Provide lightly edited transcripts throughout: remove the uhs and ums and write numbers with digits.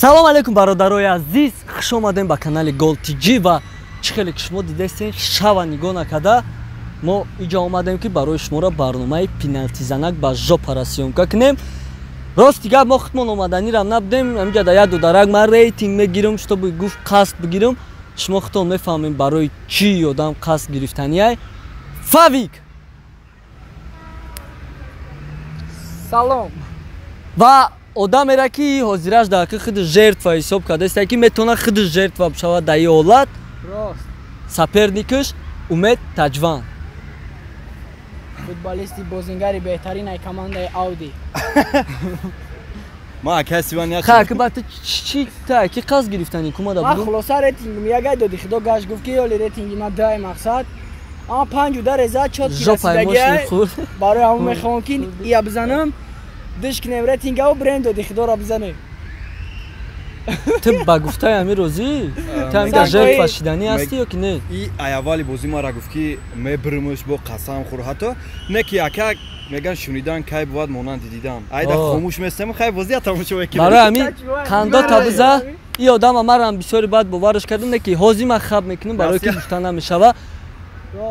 Салом алейкум бародарои азиз, хуш омадем ба канали Гол ТЖ ва чӣ хеле ки шумо дидестен, шава нигоҳ накарда мо иҷо омадем ки барои шуморо барномаи пеналтизанак ба жопара съёмка кунем. Рости гап мо худмон омаданирам набудем, ҳаминҷа да як дударак ман рейтинг мегирам, чтобы гуфт қасд бигирам. Шумо худтон мефаҳмем барои чӣ одам қасд гирифтанияй. Фавик! Салом! Ва одамеро ки ҳозираш дар ҳақиқи худ жертва ҳисоб кардааст, ки метавонад худ жертва бишавад дар ин ҳолат. Рост. Соперникаш Умед Таҷван. Футболисти бозингари беҳтарини командаи Ауди. Ма акаси ван як. Ха, ки ба ту чӣ та ки қасд гирифтани кумада буд? Ма хулоса рейтингм ягай доди худо гашт гуфт ки ёли рейтинги ма дай мақсад. Ама панҷ удар зад чот ки расидагиай. Барои ҳамон мехоҳам ки ия бизанам. Диш кунем рейтингаву бренд доди худоро бизанем. Ту ба гуфтаи ҳамин розӣ? Ту ҳамин дар жертва шиданӣ ҳастӣ ё ки не? И аввали бозӣ мара гуфт ки мебиримш бо қасам хӯр, ҳатто не ки ака меган шунидан кай бувад монанди дидан. Айда хомӯш местем, хай бозия тамошо мекунем. Барои ҳамин қандота биза, и одама марам бисёри бад боварш кардам, не ки ҳозир ман хаб мекунам, барои ки гуфта намешава.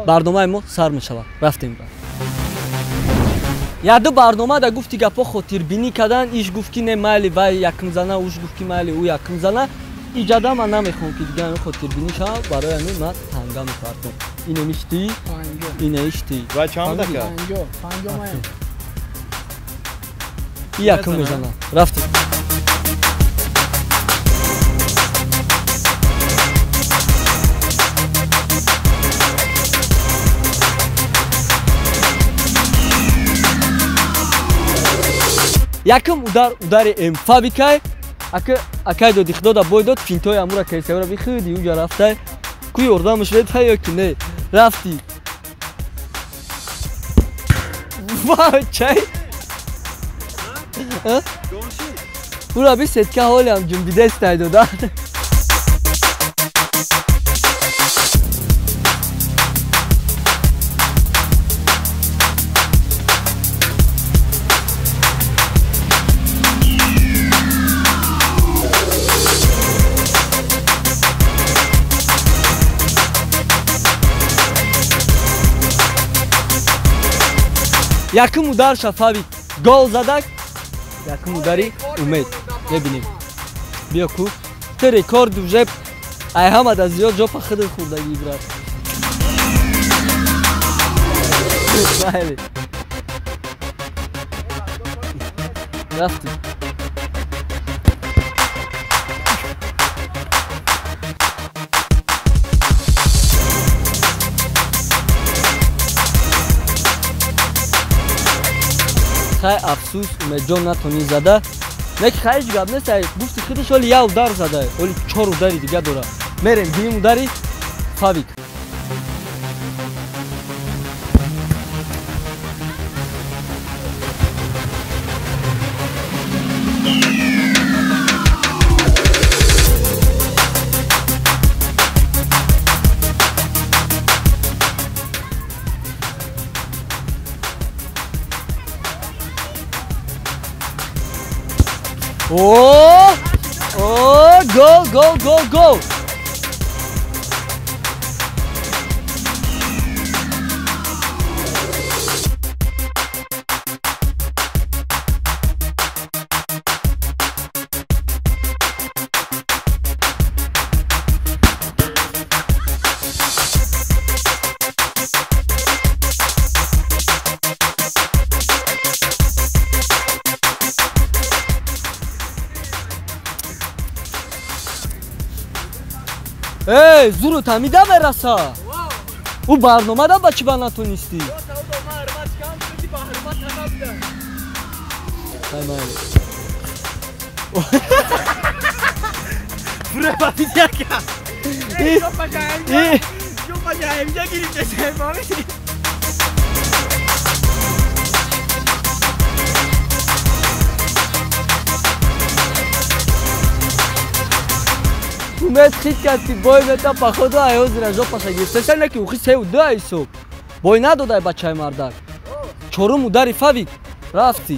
Барномаи мо сар мешава. Рафтем. Яду барнома да гуфти гапо хотирбинӣ кардан, иш гуфт ки не майли вай якм зана, уш гуфт ки майли ӯ якм зана. Иҷада ман намехоҳам ки дига ҳамин хотирбинӣ шавам, барои ҳамин ман танга мепартом. Инем ишти, ине ишти. Вай чанд дака? Панҷо маям. И якм мезана. Рафтем. Якм удар удари Эмфавикай. Акай доди худо да бой дод, финтои амура кайсавра бихуди уҷа рафтай. Ку ёрдамаш медай ё ки не? Рафти. Ва чай? Ура би сетка ҳолиам ҷунбидестай дода. Якум удар Шафавик гол задак, якум удари Умед. Мебинем. Биё ку. Ту рекорд уже ай ҳамада зиёд ҷопа худат хӯрдагӣ брат. Майли. Рафтӣ. Хай афсӯс Умедҷон натонӣ зада. Не ки хай ҳеҷ гап нест, гуфти худаш ҳоли як удар зада, ҳоли чор удари дига дора. Мерем дуюм удари Фавик. О! О, гол, гол, гол, гол! Эй, зуру тамида мераса. Ӯ барномада ба чӣ ба натонистӣ? Умед хит кард ки бой мета походу ай ҳозира жопаша гирифта. Не ки ухи сеу ду ай ҳисоб. Бой надодай бачаи мардак. Чорум удари Фавик. Рафтӣ.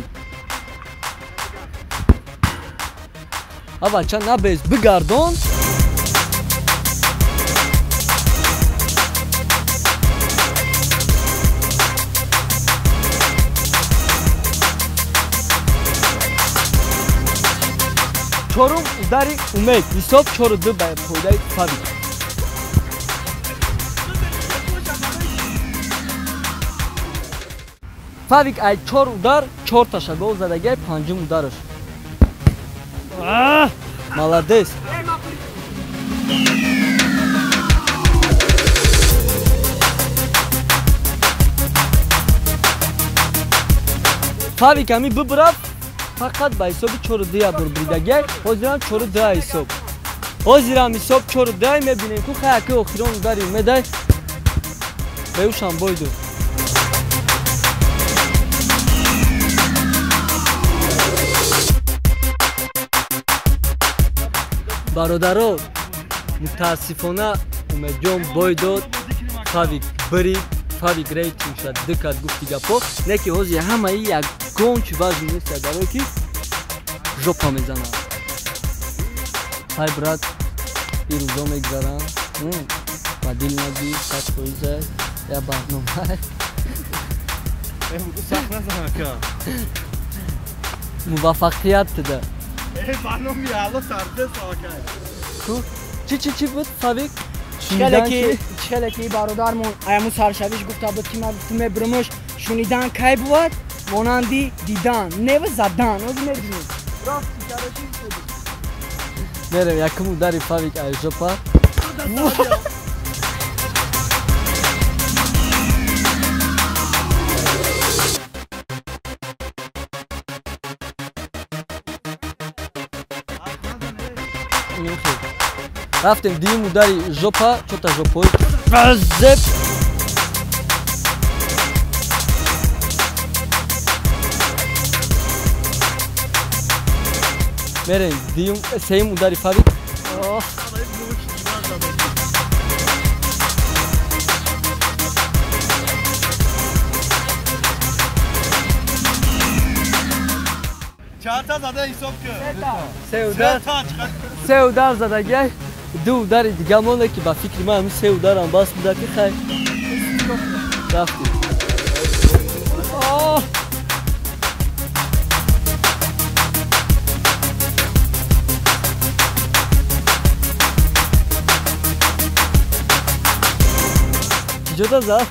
А бача набез бигардон. Чорум удари Умед. Ҳисоб 4-2 ба фоидаи Фавик. Фавик ай 4 удар, 4 таша гол задагай, панҷум удараш. Молодец. Фавик ами бибрав, фақат ба ҳисоби 4-2 бурбридагай, ҳозирам 4-2 ҳисоб. Ҳозирам ҳисоб 4-2 мебинем ку хаяки охирон удари Умедай. Беушам бойду. Бародаро, мутаассифона Умедҷон бой дод, Фавик бирид, Фавик рейтинг шуд дукат гуфти гапо, не ки ҳозир ҳамаи ягон чи вазн нест барое ки жопа мезанад. Ҳай брат, ин рӯзо мегзаранд, ба дил нагир, 100% я барнома. Сахт назан ака. Муваффақият туда. Барноми алло сардес ака. Чи буд Фавик? Чихеле ки бародармон аяму саршавиш гуфта буд ки ман гуфтум мебурмуш, шунидан кай бувад? Монанди дидан, нева задан. Ози мебинем. Рафт короче. Мерем якум удари Фавик ай жопа. Рафтем дуюм удари жопа, чота жопои. Зеп. Мерем дуюм, сеюм удари Фавик. Чанта зада ҳисоб кун. Се удар задагай. Ду удари дига монда ки ба фикри ман ҳамин се ударам бас буда ки хай. Рафтем. Чиҷода зад?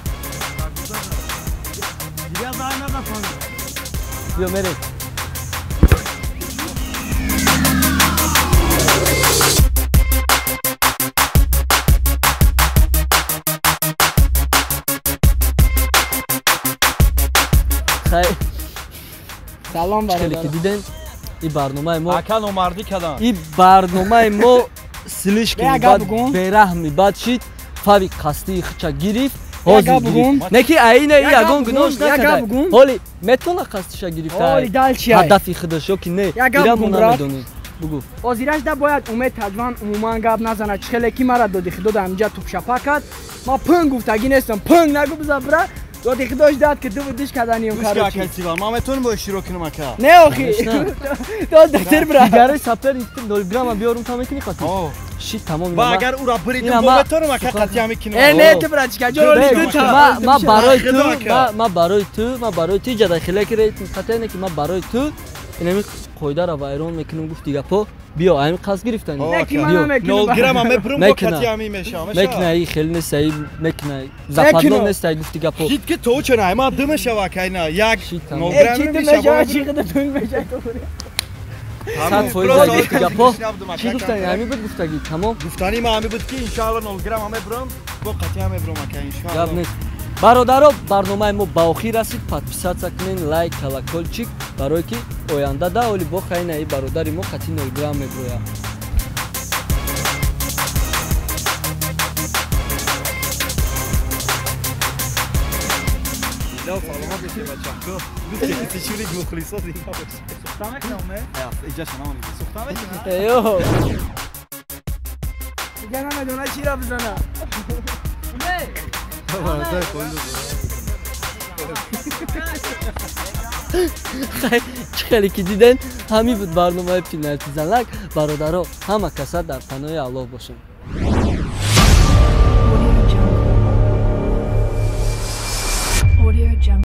Дига зай назад Фавик. Биё мерем. Салом бародар. Ки дидем ин барномаи мо ака номардӣ кардам. Ин барномаи мо слишком бад бераҳми бад шид. Фавик қасдии хича гирифт. Ҳозир гирифт. Не ки айна ягон гуноҳш накарда. Ҳоли метавона қасдиша гирифта. Ҳадафи худаш ё ки не. Ира мо намедонем. Бугу. Ҳозираш да бояд Умед Таҷван умуман гап назанад. Чӣ хеле ки мара доди худо дар ҳаминҷа тӯпшапа кард. Ма пунг гуфтагӣ нестам. Пунг нагу биза бира. Доди худош дад ки дуву диш каданим короче. Ман метавонам бо иштирок кунам ака. Не охи. Дод дактер бира. Дигари сапер 0 грамма биёрум та мекунӣ қатӣ. Шит тамом. Ба агар ура буридим бо метавонам ака қатӣ ҳами кино. Э не ту бира чика ҷо ду та. Ма барои ту, ма барои ту, ма барои ту ҷада хеле ки рейтинг қатӣ не ки ма барои ту инами қоидаро вайрон мекунам гуфти гапо. Биё ҳамин қасд гирифтани. 0 грамма мебурам бо қатӣ ҳами мешавам. Мекунай хеле нестай, мекунай. Западно нестай гуфти гапо. Шит ки то чена, ма ду мешава кайна. Як 0 грамм мешава. Чӣ қадар тунг мешава. 100% гуфти гапо. Чӣ гуфтани? Ҳамин буд гуфтагӣ, тамом. Гуфтани ма ҳамин буд ки иншаалло 0 грамм мебурам, бо қатӣ ҳам мебурам ака иншаалло. Гап нест. Бародаро, барномаи мо ба охир расид. Подписаться кунед, лайк, колокольчик, барое ки оянда да оли бо хайнаи бародари мо қатъи 0 грамм меброяд. Саломат бошед бачаҳо. Гуфт ки чури мухлисо зинда бошед. Сухта мекунам, не? Иҷа шанам нест. Сухта мекунам. Эйо. Дига намедона чира бизана. Чӣ хеле ки диден, Ҳамин буд барномаи пеналтизанак. Бародаро, ҳама каса дар паноҳи Аллоҳ бошем.